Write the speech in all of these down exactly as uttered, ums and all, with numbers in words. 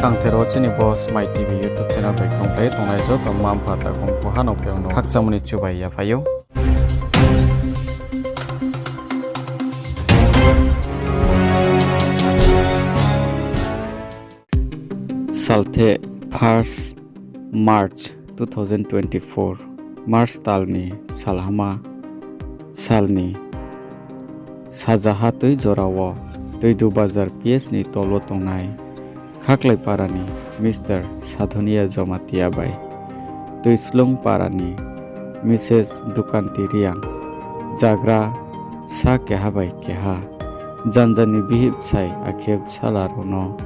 Kangther wo chini bo Smai TV YouTube channel bai krungkhlai tongnai joto mma mpha takhu mkhu ha no phaiyong no khakchangmo ni chubai yaphai ou. Salthe first March two thousand twenty-four, March tal ni salhama sal ni sajaha tui jora wo Tuidu Bazar P S ni tol wo tongnai Khaklai para ni Mister Sadhonia Jamatia bai Tuislung para ni Missus Dukanti Reang, jagra sa keha bai keha, janja ni bihih bsai akhe bsala rao no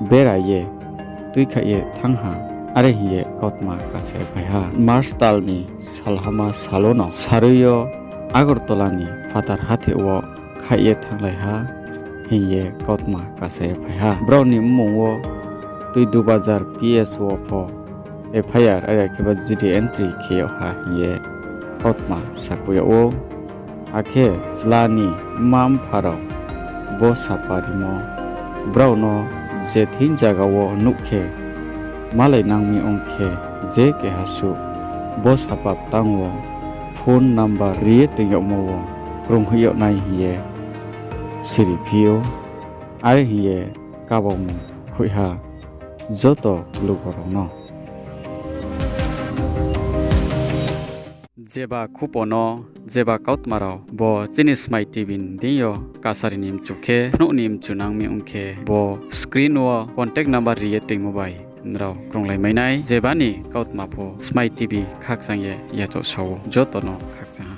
bera ye tuikhaih ye thanng ha, are hing ye kautma kasa ye phai ha. March tal ni salhama sal wo no sarui yo Agartala ni phathar hatheh wo khaih ye thannglai ha hing ye kautma kasa ye phai ha. Brao ni mmung wo Tuidu Bazar P S wo pho F I R are khe ba G D entry khe yag ha hing ye kautma sakhouh yag ou. Akhe chla ni mma mpha rao bo sapa rimo, brao no je thing zaga wo nuh khe malai nang mi ong khe, je keha suh bo sapa tang wo phone number ri ye toing yagmo wo krunghoih yag nai hing ye siri phi ou. Are hing ye kabangmung hoih ha joto lugo rao no. Jeba khupo no, jeba kautma rao bo chini Smai T V ni deing yo kasari ni mchu khe, phnuh ni mchu nang mi ong khe, bo screen wo contact number ri ye toingmo bai nrao krunglai mai nai. Jeba ni kautma pho Smai T V khakchang ye yachaoh sa ou, joto no khakchang ha.